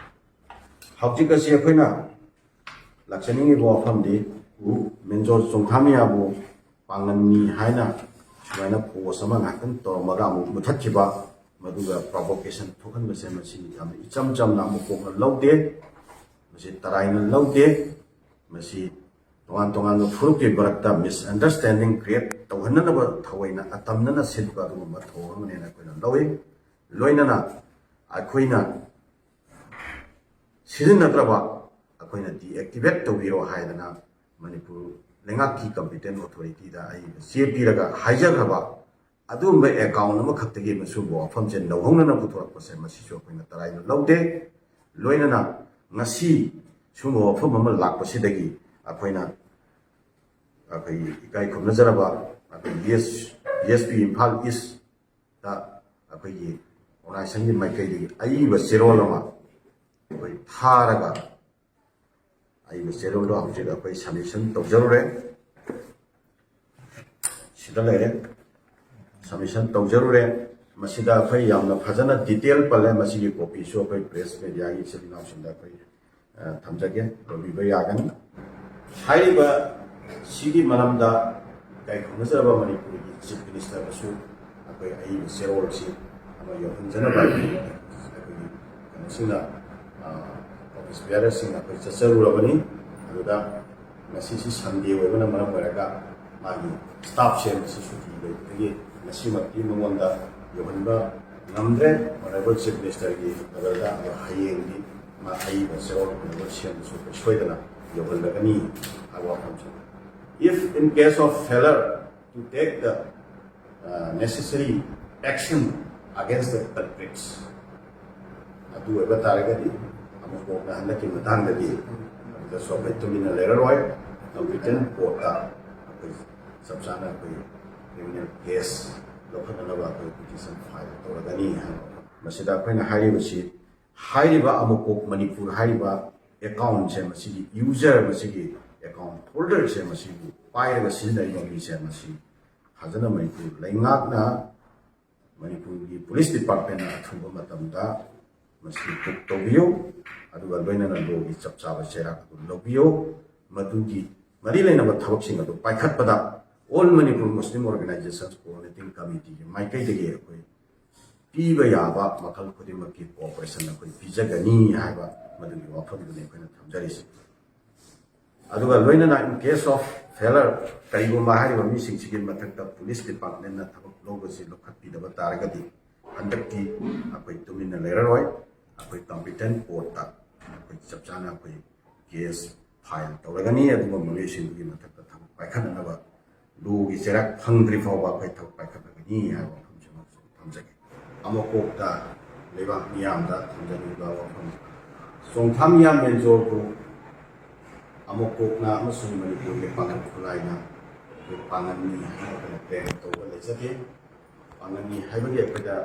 ꯍꯧꯖꯤꯛ ꯑꯁꯤ ꯑꯩꯈꯣꯏꯅ ꯂꯥꯛꯆꯅꯤꯡꯉꯤꯕ ꯋꯥꯐꯝꯗꯤ, ꯃꯦꯖꯣꯔ ꯆꯣꯡꯊꯥꯃꯤꯌꯥꯕꯨ ꯄꯥꯡꯒꯟꯅꯤ ꯍꯥꯏꯅ ꯁꯨꯃꯥꯏꯅ ꯄꯣꯁ ꯑꯃ ꯉꯥꯏꯍꯥꯛꯇꯪ ꯇꯧꯔꯝꯃꯒ ꯑꯃꯨꯛ ꯃꯨꯊꯠꯈꯤꯕ, ꯃꯗꯨꯒ ꯄ꯭ꯔꯣꯚꯣꯀꯦꯁꯟ ꯊꯣꯛꯍꯟꯕꯁꯦ, ꯃꯁꯤ ꯌꯥꯝꯅ ꯏꯆꯝ ꯆꯝꯅ ꯑꯃꯨꯛ ꯀꯣꯛꯅ ꯂꯧꯗꯦ, ꯃꯁꯤ ꯇꯔꯥꯏꯅ ꯂꯧꯗꯦ꯫ ꯃꯁꯤ ꯇꯣꯉꯥꯟ ꯇꯣꯉꯥꯟꯕ ꯐꯨꯔꯨꯞꯀꯤ ꯃꯔꯛꯇ ꯃꯤꯁꯑꯟꯗꯔꯁꯇꯦꯟꯗꯤꯡ ꯀ꯭ꯔꯤꯌꯦꯠ ꯇꯧꯍꯟꯅꯅꯕ ꯊꯑꯣꯏꯅ ꯑꯇꯝꯅꯅ ꯁꯤꯟꯕ ꯑꯗꯨꯒꯨꯝꯕ ꯊꯧꯑꯣꯡ ꯑꯃꯅꯦꯅ ꯑꯩꯈꯣꯏꯅ ꯂꯧꯏ꯫ ꯂꯣꯏꯅꯅ ꯑꯩꯈꯣꯏꯅ ꯁꯤꯖꯤꯟꯅꯗ꯭ꯔꯕ, ꯑꯩꯈꯣꯏꯅ ꯗꯤꯑꯦꯛꯇꯤꯚꯦꯠ ꯇꯧꯕꯤꯔꯣ ꯍꯥꯏꯗꯅ ꯃꯅꯤꯄꯨꯔ ꯂꯩꯉꯥꯛꯀꯤ ꯀꯝꯄꯤꯇꯦꯟ ꯑꯣꯊꯣꯔꯤꯇꯤꯗ ꯑꯩ ꯆꯦ ꯄꯤꯔꯒ ꯍꯥꯏꯖꯈ꯭ꯔꯕ ꯑꯗꯨꯒꯨꯝꯕ ꯑꯦꯀꯥꯎꯟ ꯑꯃꯈꯛꯇꯒꯤ ꯃꯁꯤꯒꯨꯝꯕ ꯋꯥꯐꯝꯁꯦ ꯂꯧꯍꯧꯅꯅ ꯄꯨꯊꯣꯔꯛꯄꯁꯦ, ꯃꯁꯤꯁꯨ ꯑꯩꯈꯣꯏꯅ ꯇꯔꯥꯏꯅ ꯂꯧꯗꯦ꯫ ꯂꯣꯏꯅꯅ ꯉꯁꯤ ꯁꯤꯒꯨꯝꯕ ꯋꯥꯐꯝ ꯑꯃ ꯂꯥꯛꯄꯁꯤꯗꯒꯤ ꯑꯩꯈꯣꯏꯅ, ꯑꯩꯈꯣꯏꯒꯤ ꯏꯀꯥꯏ ꯈꯨꯝꯅꯖꯔꯕ ꯑꯩꯈꯣꯏ B S, B S P Imphal east ꯑꯩꯈꯣꯏꯒꯤ ꯑꯣꯔꯒꯅꯥꯏꯖꯦꯁꯟꯒꯤ ꯃꯥꯏꯀꯩꯗꯒꯤ ꯑꯏꯕ ꯆꯦꯔꯣꯜ ꯑꯃ ꯑꯩꯈꯣꯏ ꯊꯥꯔꯒ, ꯑꯏꯕ ꯆꯦꯔꯣꯜꯗꯣ ꯍꯧꯖꯤꯛ ꯑꯩꯈꯣꯏ ꯁꯕꯃꯤꯁꯟ ꯇꯧꯖꯔꯨꯔꯦ꯫ ꯁꯤꯗ ꯂꯩꯔꯦ, ꯁꯕꯃꯤꯁꯟ ꯇꯧꯖꯔꯨꯔꯦ꯫ ꯃꯁꯤꯗ ꯑꯩꯈꯣꯏ ꯌꯥꯝꯅ ꯐꯖꯅ ꯗꯤꯇꯦꯜ ꯄꯜꯂꯦ꯫ ꯃꯁꯤꯒꯤ ꯀꯣꯄꯤꯁꯨ ꯑꯩꯈꯣꯏ ꯄ꯭ꯔꯦꯁ ꯃꯦꯗꯤꯌꯥꯒꯤ ꯏꯆꯤꯜ ꯏꯅꯥꯎꯁꯤꯡꯗ ꯑꯩꯈꯣꯏ, ꯑ, ꯊꯝꯖꯒꯦ, ꯂꯧꯕꯤꯕ ꯌꯥꯒꯅꯤ꯫ ꯍꯥꯏꯔꯤꯕ ꯁꯤꯒꯤ ꯃꯔꯝꯗ ꯏꯀꯥꯏ ꯈꯨꯝꯅꯖꯔꯕ ꯃꯅꯤꯄꯨꯔꯒꯤ ꯆꯤꯐ ꯃꯤꯅꯤꯁꯇꯔꯗꯁꯨ ꯑꯩꯈꯣꯏ ꯑꯏꯕ ꯆꯦꯔꯣꯜꯁꯤ ꯑꯃ ꯌꯧꯍꯟꯖꯅꯕ ꯑꯩꯈꯣꯏꯒꯤ ꯀꯩꯅꯣꯁꯤꯡꯅ, ꯑ, ꯑꯣꯐꯤꯁ ꯕꯤꯌꯥꯔꯔꯁꯤꯡ ꯑꯩꯈꯣꯏ ꯆꯠꯆꯔꯨꯔꯕꯅꯤ꯫ ꯑꯗꯨꯗ ꯉꯁꯤꯁꯤ ꯁꯟꯗꯦ ꯑꯣꯏꯕꯅ ꯃꯔꯝ ꯑꯣꯏꯔꯒ ꯃꯥꯒꯤ ꯁ꯭ꯇꯥꯐꯁꯦ ꯉꯁꯤ ꯁꯨꯇꯤ ꯂꯩꯕꯗꯒꯤ ꯉꯁꯤꯃꯛꯇꯤ ꯃꯉꯣꯟꯗ ꯌꯧꯍꯟꯕ ꯉꯝꯗ꯭ꯔꯦ꯫ ꯑꯣꯅꯔꯦꯕꯜ ꯆꯤꯐ ꯃꯤꯅꯤꯁꯇꯔꯒꯤ ꯑꯣꯔꯗꯔꯗ ꯑꯗꯣ ꯍꯌꯦꯡꯗꯤ ꯃꯥ ꯑꯏꯕ ꯆꯦꯔꯣꯜ ꯑꯣꯏꯅꯕ ꯁꯦꯝꯕꯁꯨ ꯑꯩꯈꯣꯏ ꯁꯣꯏꯗꯅ ꯌꯧꯍꯜꯂꯒꯅꯤ ꯍꯥꯏꯕ ꯋꯥꯐꯝꯁꯤ꯫ If in case of failure to take the, uh, necessary action against the culprits, ꯑꯗꯨ ꯑꯣꯏꯕ ꯇꯥꯔꯒꯗꯤ ꯑꯃꯨꯛ ꯀꯣꯛꯅ ꯍꯟꯗꯛꯀꯤ ꯃꯇꯥꯡꯗꯗꯤ ꯑꯗꯨꯗꯁꯨ ꯑꯩꯈꯣꯏ ꯇꯨꯃꯤꯟꯅ ꯂꯩꯔꯔꯣꯏ꯫ ꯀꯝꯄꯤꯇꯦꯟ ꯀꯣꯔꯠꯇ ꯑꯩꯈꯣꯏ ꯆꯞ ꯆꯥꯅ ꯑꯩꯈꯣꯏ ꯀ꯭ꯔꯤꯃꯤꯅꯦꯜ ꯀꯦꯁ ꯂꯧꯈꯠꯅꯅꯕ ꯑꯩꯈꯣꯏ ꯄꯤꯇꯤꯁꯟ ꯐꯥꯏꯜ ꯇꯧꯔꯒꯅꯤ ꯍꯥꯏꯕ꯫ ꯃꯁꯤꯗ ꯑꯩꯈꯣꯏꯅ ꯍꯥꯏꯔꯤꯕꯁꯤ, ꯍꯥꯏꯔꯤꯕ ꯑꯃꯨꯛꯀꯣꯛ ꯃꯅꯤꯄꯨꯔ ꯍꯥꯏꯔꯤꯕ ꯑꯦꯀꯥꯎꯟꯁꯦ, ꯃꯁꯤꯒꯤ ꯌꯨꯖꯔ, ꯃꯁꯤꯒꯤ ꯑꯦꯀꯥꯎꯟ ꯍꯣꯜꯗꯔꯁꯦ, ꯃꯁꯤꯕꯨ ꯄꯥꯏꯔꯒ ꯁꯤꯖꯤꯟꯅꯔꯤꯕ ꯃꯤꯁꯦ ꯃꯁꯤ ꯐꯖꯅ ꯃꯅꯤꯄꯨꯔ ꯂꯩꯉꯥꯛꯅ, ꯃꯅꯤꯄꯨꯔꯒꯤ ꯄꯨꯂꯤꯁ ꯗꯤꯄꯥꯔꯠꯃꯦꯟꯅ ꯑꯊꯨꯕ ꯃꯇꯝꯗ ꯃꯁꯤ ꯕꯨꯛ ꯇꯧꯕꯤꯌꯨ, ꯑꯗꯨꯒ ꯂꯣꯏꯅꯅ ꯂꯣꯒꯤ ꯆꯞ ꯆꯥꯕ ꯆꯩꯔꯥꯛ ꯑꯗꯨ ꯂꯧꯕꯤꯌꯨ꯫ ꯃꯗꯨꯒꯤ ꯃꯔꯤ ꯂꯩꯅꯕ ꯊꯕꯛꯁꯤꯡ ꯑꯗꯨ ꯄꯥꯏꯈꯠꯄꯗ All Manipur Muslim Organizations Coordinating Committeeꯒꯤ ꯃꯥꯏꯀꯩꯗꯒꯤ ꯑꯩꯈꯣꯏ ꯄꯤꯕ ꯌꯥꯕ ꯃꯈꯜ ꯈꯨꯗꯤꯡꯃꯛꯀꯤ ꯀꯣꯑꯣꯄꯔꯦꯁꯟ ꯑꯩꯈꯣꯏ ꯄꯤꯖꯒꯅꯤ ꯍꯥꯏꯕ ꯃꯗꯨꯒꯤ ꯋꯥꯐꯝꯗꯨꯅꯤ ꯑꯩꯈꯣꯏꯅ ꯊꯝꯖꯔꯤꯁꯤ꯫ ꯑꯗꯨꯒ ꯂꯣꯏꯅꯅ in case of failure, ꯀꯔꯤꯒꯨꯝꯕ ꯍꯥꯏꯔꯤꯕ ꯃꯤꯁꯤꯡꯁꯤꯒꯤ ꯃꯊꯛꯇ ꯄꯨꯂꯤꯁ ꯗꯤꯄꯥꯔꯠꯃꯦꯟꯅ ꯊꯕꯛ ꯂꯧꯕꯁꯤ ꯂꯧꯈꯠꯄꯤꯗꯕ ꯇꯥꯔꯒꯗꯤ ꯍꯟꯗꯛꯇꯤ ꯑꯩꯈꯣꯏ ꯇꯨꯃꯤꯟꯅ ꯂꯩꯔꯔꯣꯏ꯫ ꯑꯩꯈꯣꯏ competent courtꯇ ꯑꯩꯈꯣꯏ ꯆꯞ ꯆꯥꯅ ꯑꯩꯈꯣꯏ ꯀꯦꯁ ꯐꯥꯏꯜ ꯇꯧꯔꯒꯅꯤ꯫ ꯑꯗꯨꯒꯨꯝꯕ ꯃꯤꯑꯣꯏꯁꯤꯡꯗꯨꯒꯤ ꯃꯊꯛꯇ ꯊꯕꯛ ꯄꯥꯏꯈꯠꯅꯅꯕ ꯂꯣꯒꯤ ꯆꯩꯔꯥꯛ ꯐꯪꯗ꯭ꯔꯤ ꯐꯥꯎꯕ ꯑꯩꯈꯣꯏ ꯊꯕꯛ ꯄꯥꯏꯈꯠꯂꯒꯅꯤ ꯍꯥꯏꯕ ꯋꯥꯐꯝꯁꯤꯃꯁꯨ ꯊꯝꯖꯒꯦ꯫ ꯑꯃꯀꯣꯛꯇ ꯂꯩꯕꯥꯛ ꯃꯤꯌꯥꯝꯗ ꯊꯝꯖꯅꯤꯡꯕ ꯋꯥꯐꯝ, ꯆꯣꯡꯊꯥꯝ ꯃꯤꯌꯥꯝ ꯃꯦꯟꯖꯣꯔꯕꯨ ꯑꯃꯀꯣꯛꯅ ꯑꯃꯁꯨꯡ ꯃꯅꯤꯄꯨꯔꯒꯤ ꯄꯥꯡꯒꯜ ꯈꯨꯠꯂꯥꯏꯅ ꯑꯩꯈꯣꯏ ꯄꯥꯡꯒꯜꯅꯤ ꯍꯥꯏꯅ ꯑꯩꯈꯣꯏꯅ ꯀ꯭ꯂꯦꯝ ꯇꯧꯕ ꯂꯩꯖꯗꯦ꯫ ꯄꯥꯡꯒꯜꯅꯤ ꯍꯥꯏꯕꯒꯤ ꯑꯩꯈꯣꯏꯗ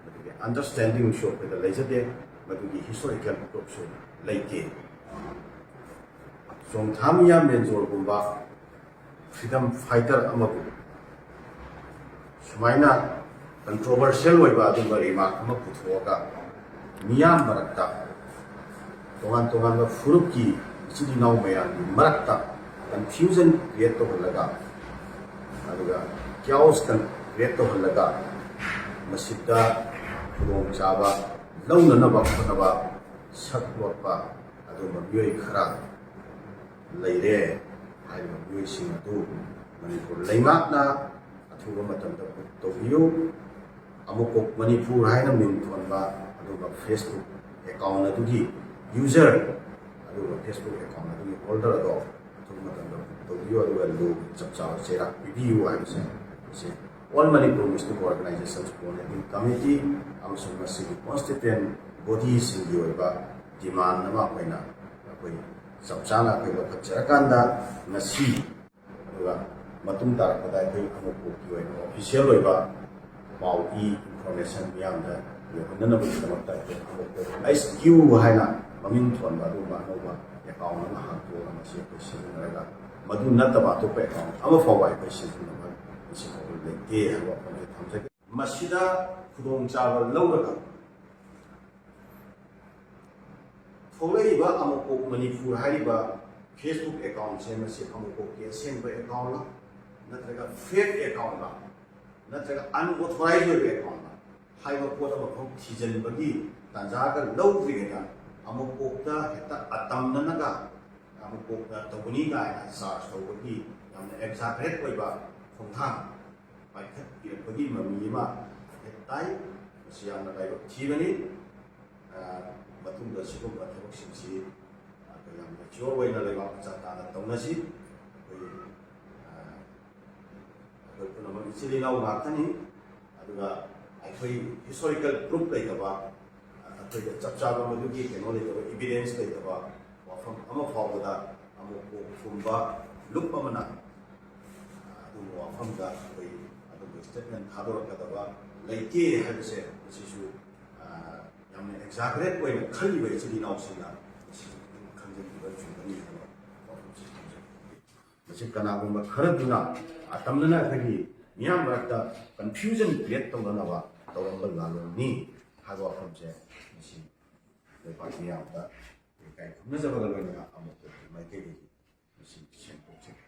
ꯃꯗꯨꯒꯤ ꯑꯟꯗꯔꯁꯇꯦꯟꯗꯤꯡꯁꯨ ꯑꯩꯈꯣꯏꯗ ꯂꯩꯖꯗꯦ, ꯃꯗꯨꯒꯤ ꯍꯤꯁꯇꯣꯔꯤꯀꯦꯜ ꯄ꯭ꯔꯨꯐꯁꯨ ꯂꯩꯇꯦ꯫ ꯆꯣꯡꯊꯥꯝ ꯃꯤꯌꯥꯝ ꯃꯦꯟꯖꯣꯔꯒꯨꯝꯕ ꯐ꯭ꯔꯤꯗꯝ ꯐꯥꯏꯇꯔ ꯑꯃꯕꯨ ꯁꯨꯃꯥꯏꯅ ꯀꯟꯇ꯭ꯔꯣꯚꯔꯁꯤꯌꯦꯜ ꯑꯣꯏꯕ ꯑꯗꯨꯒꯨꯝꯕ ꯔꯤꯃꯥꯔꯛ ꯑꯃ ꯄꯨꯊꯣꯛꯑꯒ ꯃꯤꯌꯥꯝ ꯃꯔꯛꯇ, ꯇꯣꯉꯥꯟ ꯇꯣꯉꯥꯟꯕ ꯐꯨꯔꯨꯞꯀꯤ ꯏꯆꯤꯜ ꯏꯅꯥꯎ ꯃꯌꯥꯝꯒꯤ ꯃꯔꯛꯇ ꯀꯟꯐ꯭ꯌꯨꯖꯟ ꯀ꯭ꯔꯤꯌꯦꯠ ꯇꯧꯍꯜꯂꯒ, ꯑꯗꯨꯒ ꯀꯤꯌꯥꯎꯁ ꯀ꯭ꯔꯤꯌꯦꯠ ꯇꯧꯍꯜꯂꯒ ꯃꯁꯤꯗ ꯈꯨꯗꯣꯡꯆꯥꯕ ꯂꯧꯅꯅꯕ ꯍꯣꯠꯅꯕ ꯁꯛ ꯂꯣꯠꯄ ꯑꯗꯨꯒꯨꯝꯕ ꯃꯤꯑꯣꯏ ꯈꯔ ꯂꯩꯔꯦ꯫ ꯍꯥꯏꯔꯤꯕ ꯃꯤꯑꯣꯏꯁꯤꯡ ꯑꯗꯨ ꯃꯅꯤꯄꯨꯔ ꯂꯩꯉꯥꯛꯅ ꯑꯊꯨꯕ ꯃꯇꯝꯗ ꯕꯨꯛ ꯇꯧꯕꯤꯌꯨ꯫ ꯑꯃꯨꯛꯀꯣꯛ ꯃꯅꯤꯄꯨꯔ ꯍꯥꯏꯅ ꯃꯤꯡ ꯊꯣꯟꯕ ꯑꯗꯨꯒ ꯐꯦꯁꯕꯨꯛ ꯑꯦꯀꯥꯎꯟ ꯑꯗꯨꯒꯤ ꯌꯨꯖꯔ, ꯑꯗꯨꯒ ꯐꯦꯁꯕꯨꯛ ꯑꯦꯀꯥꯎꯟ ꯑꯗꯨꯒꯤ ꯍꯣꯜꯗꯔ ꯑꯗꯣ ꯑꯊꯨꯕ ꯃꯇꯝꯗ ꯕꯨꯛ ꯇꯧꯕꯤꯌꯨ, ꯑꯗꯨꯒ ꯂꯣꯒꯤ ꯆꯞ ꯆꯥꯕ ꯆꯩꯔꯥꯛ ꯄꯤꯕꯤꯌꯨ ꯍꯥꯏꯕꯁꯦ ꯑꯩꯈꯣꯏꯁꯦ All Manipur Muslim Organizations Coordinating Committee ꯑꯃꯁꯨꯡ ꯃꯁꯤꯒꯤ ꯀꯣꯟꯁꯇꯤꯇ꯭ꯌꯨꯌꯦꯟ ꯕꯣꯗꯤꯁꯤꯡꯒꯤ ꯑꯣꯏꯕ ꯗꯤꯃꯥꯟ ꯑꯃ ꯑꯩꯈꯣꯏꯅ ꯑꯩꯈꯣꯏ ꯆꯞ ꯆꯥꯅ ꯑꯩꯈꯣꯏ ꯂꯧꯈꯠꯆꯔꯀꯥꯟꯗ ꯉꯁꯤ, ꯑꯗꯨꯒ ꯃꯇꯨꯡ ꯇꯥꯔꯛꯄꯗ ꯑꯩꯈꯣꯏ ꯑꯃꯨꯛꯀꯣꯛꯀꯤ ꯑꯣꯏꯅ ꯑꯣꯐꯤꯁꯤꯌꯦꯜ ꯑꯣꯏꯕ ꯄꯥꯎ ꯏ, ꯏꯟꯐꯣꯔꯃꯦꯁꯟ ꯃꯤꯌꯥꯝꯗ ꯌꯧꯍꯟꯅꯅꯕꯒꯤꯗꯃꯛꯇ ꯑꯩꯈꯣꯏ ꯑꯃꯨꯛꯀꯣꯛ ꯑꯩꯆ ꯀ꯭ꯌꯨ ꯍꯥꯏꯅ ꯃꯃꯤꯡ ꯊꯣꯟꯕ ꯑꯗꯨꯒꯨꯝꯕ ꯑꯅꯧꯕ ꯑꯦꯀꯥꯎꯟ ꯑꯃ ꯍꯥꯡꯗꯣꯛꯑꯒ ꯃꯁꯤ ꯑꯩꯈꯣꯏ ꯁꯤꯖꯤꯟꯅꯔꯒ ꯃꯗꯨ ꯅꯠꯇꯕ ꯑꯇꯣꯞꯄ ꯑꯦꯀꯥꯎꯟ ꯑꯃ ꯐꯥꯎꯕ ꯑꯩꯈꯣꯏ ꯁꯤꯖꯤꯟꯅꯕ ꯃꯁꯤ ꯐꯥꯎꯕ ꯂꯩꯇꯦ ꯍꯥꯏꯕ ꯋꯥꯐꯝꯁꯦ ꯊꯝꯖꯒꯦ꯫ ꯃꯁꯤꯗ ꯈꯨꯗꯣꯡꯆꯥꯕ ꯂꯧꯔꯒ ꯊꯣꯛꯂꯛꯏꯕ ꯑꯃꯨꯛꯀꯣꯛ ꯃꯅꯤꯄꯨꯔ ꯍꯥꯏꯔꯤꯕ Facebook ꯑꯦꯀꯥꯎꯟꯁꯦ ꯃꯁꯤ ꯑꯃꯨꯛꯀꯣꯛꯀꯤ ꯑꯁꯦꯡꯕ ꯑꯦꯀꯥꯎꯟꯂ, ꯅꯠꯇ꯭ꯔꯒ ꯐꯦꯛ ꯑꯦꯀꯥꯎꯟꯂ, ꯅꯠꯇ꯭ꯔꯒ ꯑꯟꯑꯣꯊꯣꯔꯥꯏꯖ ꯑꯣꯏꯕ ꯑꯦꯀꯥꯎꯟꯂ ꯍꯥꯏꯕ ꯄꯣꯠ ꯑꯃꯈꯛ ꯊꯤꯖꯤꯟꯕꯒꯤ ꯇꯥꯟꯖꯥꯒ ꯂꯧꯗ꯭ꯔꯤꯉꯩꯗ ꯑꯃꯨꯛꯀꯣꯛꯇ ꯍꯦꯛꯇ ꯑꯇꯝꯅꯅꯒ ꯑꯃꯨꯛꯀꯣꯛꯇ ꯇꯧꯒꯅꯤ ꯀꯥꯏꯅ ꯆꯥꯔꯖ ꯇꯧꯕꯒꯤ ꯌꯥꯝꯅ ꯑꯦꯛꯖꯥꯒꯔꯦꯠ ꯑꯣꯏꯕ ꯈꯣꯡꯊꯥꯡ ꯄꯥꯏꯈꯠꯄꯤꯔꯛꯄꯒꯤ ꯃꯃꯤ ꯑꯃ ꯍꯥꯏꯐꯦꯠ ꯇꯥꯏ꯫ ꯃꯁꯤ ꯌꯥꯝꯅ ꯂꯥꯏꯕꯛ ꯊꯤꯕꯅꯤ꯫ ꯑ, ꯃꯇꯨꯡꯗ ꯁꯤꯒꯨꯝꯕ ꯊꯕꯛꯁꯤꯡꯁꯤ, ꯑ, ꯑꯩꯈꯣꯏ ꯌꯥꯝ ꯃꯦꯆꯤꯌꯣꯔ ꯑꯣꯏꯅ ꯂꯩꯕꯥꯛ ꯃꯆꯥ ꯇꯥꯅ ꯇꯧꯅꯁꯤ꯫ ꯑꯩꯈꯣꯏ, ꯑ, ꯑꯩꯈꯣꯏ ꯄꯨꯝꯅꯃꯛ ꯏꯆꯤꯜ ꯏꯅꯥꯎ ꯉꯥꯛꯇꯅꯤ꯫ ꯑꯗꯨꯒ ꯑꯩꯈꯣꯏ ꯍꯤꯁꯇꯣꯔꯤꯀꯦꯜ ꯄ꯭ꯔꯨꯐ ꯂꯩꯇꯕ, ꯑ, ꯑꯩꯈꯣꯏꯗ ꯆꯞ ꯆꯥꯕ ꯃꯗꯨꯒꯤ ꯀꯩꯅꯣ ꯂꯩꯇꯕ, ꯏꯚꯤꯗꯦꯟꯁ ꯂꯩꯇꯕ ꯋꯥꯐꯝ ꯑꯃ ꯐꯥꯎꯕꯗ ꯑꯃꯨꯛ ꯀꯣꯛꯀꯨꯝꯕ ꯂꯨꯞ ꯑꯃꯅ, ꯑ, ꯑꯗꯨꯒꯨꯝꯕ ꯋꯥꯐꯝꯗ ꯑꯩꯈꯣꯏ ꯑꯗꯨꯒꯨꯝꯕ ꯁ꯭ꯇꯦꯠꯃꯦꯟ ꯊꯥꯗꯣꯔꯛꯀꯗꯕ ꯂꯩꯇꯦ ꯍꯥꯏꯕꯁꯦ ꯃꯁꯤꯁꯨ, ꯑ, ꯌꯥꯝꯅ ꯑꯦꯛꯖꯥꯒꯔꯦꯠ ꯑꯣꯏꯅ ꯈꯜꯂꯤꯕ ꯏꯆꯤꯜ ꯏꯅꯥꯎꯁꯤꯡꯅ ꯃꯁꯤꯁꯨ ꯈꯤꯇꯪ ꯈꯪꯖꯤꯟꯕꯤꯕ ꯆꯨꯝꯒꯅꯤ ꯍꯥꯏꯕ ꯋꯥꯐꯝꯁꯤ ꯊꯝꯖꯒꯦ꯫ ꯃꯁꯤ ꯀꯅꯥꯒꯨꯝꯕ ꯈꯔꯗꯨꯅ ꯑꯇꯝꯅꯅ ꯑꯩꯈꯣꯏꯒꯤ ꯃꯤꯌꯥꯝ ꯃꯔꯛꯇ ꯀꯟꯐ꯭ꯌꯨꯖꯟ ꯀ꯭ꯔꯤꯌꯦꯠ ꯇꯧꯅꯅꯕ ꯇꯧꯔꯝꯕ ꯂꯥꯂꯣꯡꯅꯤ ꯍꯥꯏꯕ ꯋꯥꯐꯝꯁꯦ ꯃꯁꯤ ꯂꯩꯕꯥꯛ ꯃꯤꯌꯥꯝꯗ ꯏꯀꯥꯏ ꯈꯨꯝꯅꯖꯕꯒ ꯂꯣꯏꯅꯅ ꯑꯃꯨꯛ ꯃꯥꯏꯀꯩꯗꯒꯤ ꯃꯁꯤ ꯁꯦꯡꯗꯣꯛꯆꯔꯤ꯫